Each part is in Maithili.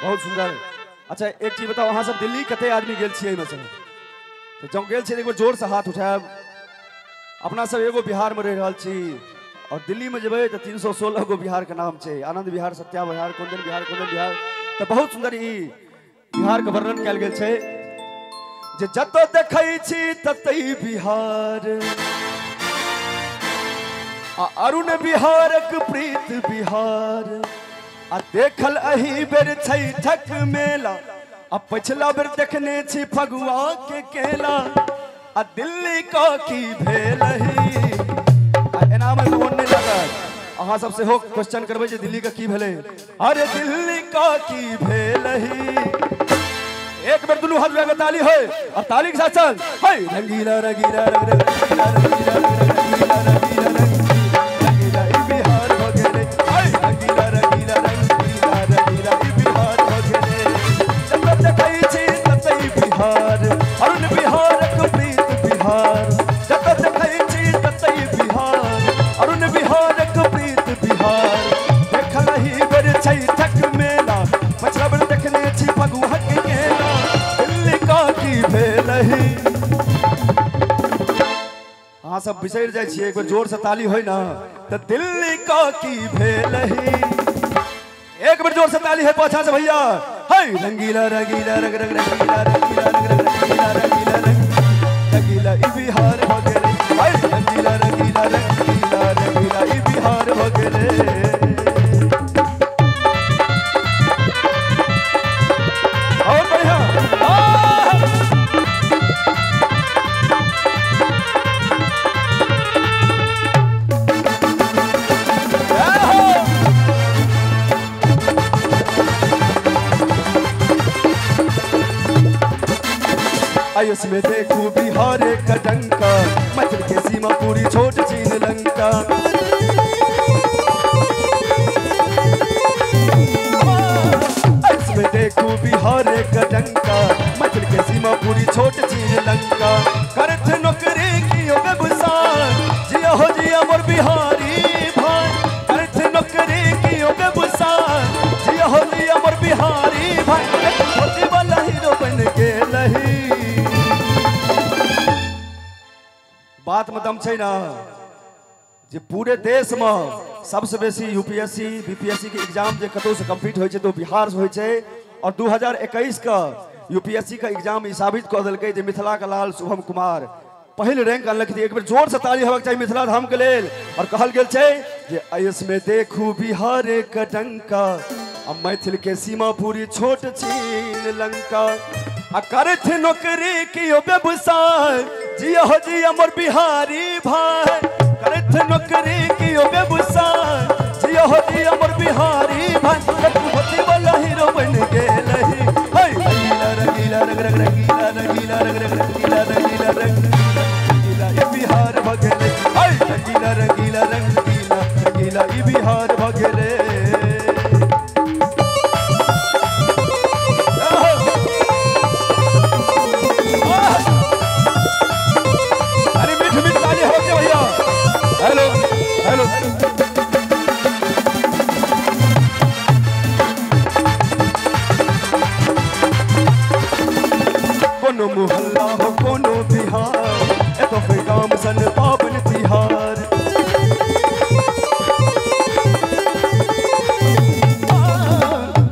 बहुत सुंदर। अच्छा एक चीज बताओ, अहाँ सब दिल्ली कते आदमी गेल छियै एहिमे से? तऽ जँ गेल छियै तऽ एक बेर जोर से हाथ उठायब। अपना सब एगो बिहार में रहि रहल छी और दिल्ली में जेबै तऽ 316 गो बिहार के नाम छै। आनंद विहार, सत्या विहार, कुंदन विहार, कुंदन विहार। तऽ बहुत सुंदर ई बिहार के वर्णन कयल गेल छै जे जतऽ देखै छी ततै बिहार, आ अरुण बिहारक प्रीत बिहार, आ देखल अही बेर छैठक मेला, आ पछिला बेर देखने छी फगुआ के केला, आ दिल्ली का की भेलही। आ एना में मोन नहीं लागत, अहाँ सब सेहो क्वेश्चन करबै जे दिल्ली का की भेलै। अरे दिल्ली का की भेलही। एक बेर दुनू हाथ लगा ताली होय और ताली के साथ चल हाय रंगीला रंगीला रंग रंगीला रंगीला रंगीला रंगीला रंगीला ई बिहार हो गेलै, हाय रंगीला रंगीला रंगीला रंगीला ई बिहार हो गेलै। जतऽ देखै छी ततै बिहार, अरुण बिहारक प्रीत बिहार, जतऽ देखै छी ततै बिहार, अरुण बिहारक प्रीत बिहार। देखल ही बेर छैठक मेला, पछिला बेर देखने छी फगुआ के केला, दिल्ली का की भेलही। अहाँ सब बिसरि जाइ छियै, एक बेर जोर से ताली होय ना तऽ दिल्ली का की भेलही। एक बेर जोर से ताली है पाछा से भैया। हाय रंगीला रंगीला रंग रंग रंगीला रंगीला रंग रंग रंगीला रंगीला रंग रंगीला ई बिहार हो गेलै, हाय रंगीला रंगीला रंगीला रंगीला ई बिहार हो गेलै। और बढ़िया। आयुष में देखू बिहार का डंका, मैथिल के सीमा पूरी छोट चीन लंका। आयुष में देखू बिहार का डंका, मैथिल के सीमा पूरी छोट चीन लंका। करथ नौकरी की व्यवसाय, जिया हो जिया मोर बिहारी भाई। करथ नौकरी की व्यवसाय, जिया हो जिया मोर बिहारी भाई। धोती वाला हीरो बन गेलही। बात में दम छै ना जे पूरे देश में सबसे बेसी यूपीएससी बीपीएससी के एग्जाम जे कतौ से कंप्लीट होइ छै तो बिहार से होइ छै। और 2021 का यूपीएससी का एग्जाम ई साबित कऽ देलकै जे मिथिला के लाल शुभम कुमार पहिल रैंक अनलखिन। एक बेर जोर से ताली हेबाक चाही मिथिला धाम के लेल। और कहल गेल छै जे आयुष में देखू बिहार के डंका, आ मैथिल के सीमा पूरी छोट छीन लंका। आ करथ नौकरी की व्यवसाय, जिया हो जिया मोर बिहारी भाई। करथ नौकरी की व्यवसाय, जिया हो जिया मोर बिहारी भाई। धोती वाला हीरो बन गेलही। हाय रंगीला रंगीला रंग रंग रंगीला रंगीला रंग रंग रंगीला रंगीला रंगीला ई बिहार भ गेलै, हाय रंगीला रंगीला रंगीला रंगीला ई बिहार भ गेलै। अरे मीठ मीठ ताली हो गया भैया। Hello hello. कोनो मोहल्ला हो कोनो बिहार, एतो कोई गाम सन पावन तिहार।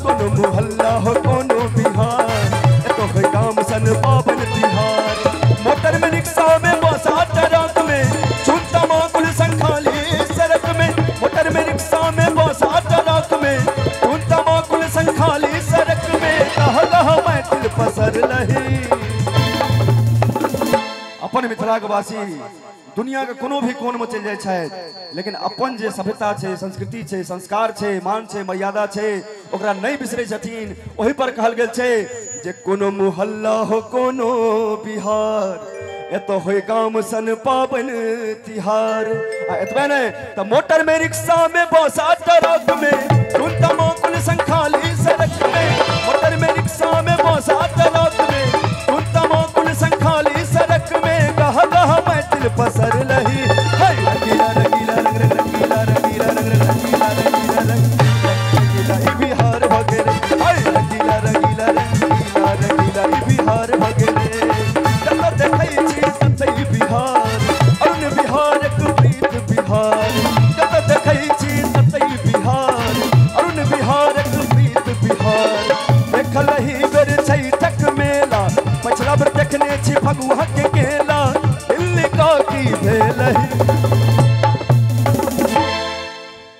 कोनो मोहल्ला हो कोनो बिहार, एतो कोई गाम सन पावन तिहार। मोटर में रिक्शा में बसा ट्रक में, चुनता माकुल संखाली सड़क में। मोटर में रिक्शा में बसा ट्रक में, चुनता माकुल संखाली सड़क में। कह कह मैथिल पसर लही। अपन मिथिला के वासी दुनिया के कोनो भी कोन में चलि जाइ छथि, लेकिन अपन जे सभ्यता छै, संस्कृति छै, संस्कार छै, मान छै, मर्यादा छै, ओकरा नहि बिसरै छथिन। ओहि पर कहल गेल छै जे कोनो मोहल्ला हो कोनो बिहार, एतऽ होय गाम सन पावन तिहार। आ एतबे नहि तऽ मोटर में रिक्शा में बसा ट्रक में, चुनता माकुल संखाली सड़क में। मोटर में रिक्शा में बसा ट्रक में, चुनता माकुल संखाली सड़क में। गह गह मैथिल पसर लही। हाय रंगीला रंगीला रंग रंग रंगीला रंगीला रंग रंग रंगीला रंगीला रंग रंगीला ई बिहार भ गेलै, हाय रंगीला भेलही।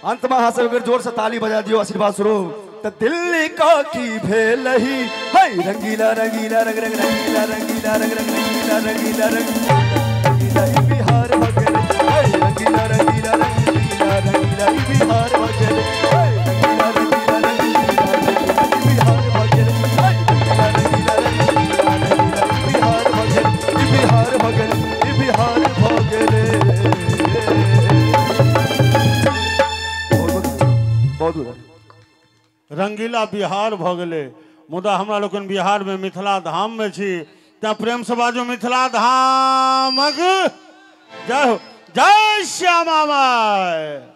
अंत में अहाँ सब अगर जोर से ताली बजा दियो आशीर्वाद स्वरूप। तो दिल्ली का की भेलही है रंगीला रंगीला रंग रंग रंगीला रंगीला रंग रंग रंगीला रंगीला रंग रंगीला बिहार भगल है रंगीला रंगीला रंगीला रंगीला बिहार भगल है रंगीला रंगीला रंगीला रंगीला बिहार भगल है रंगीला रंगीला रंगीला रंगीला बिहार भगल बिहार भगल बिहार भगल। बहुत बहुत रंगीला बिहार भ गेलै, मुदा हमरा लोकनि बिहार में मिथिला धाम में छी, तें प्रेम से बाजू मिथिला धामक जय हो, जय श्यामा माय।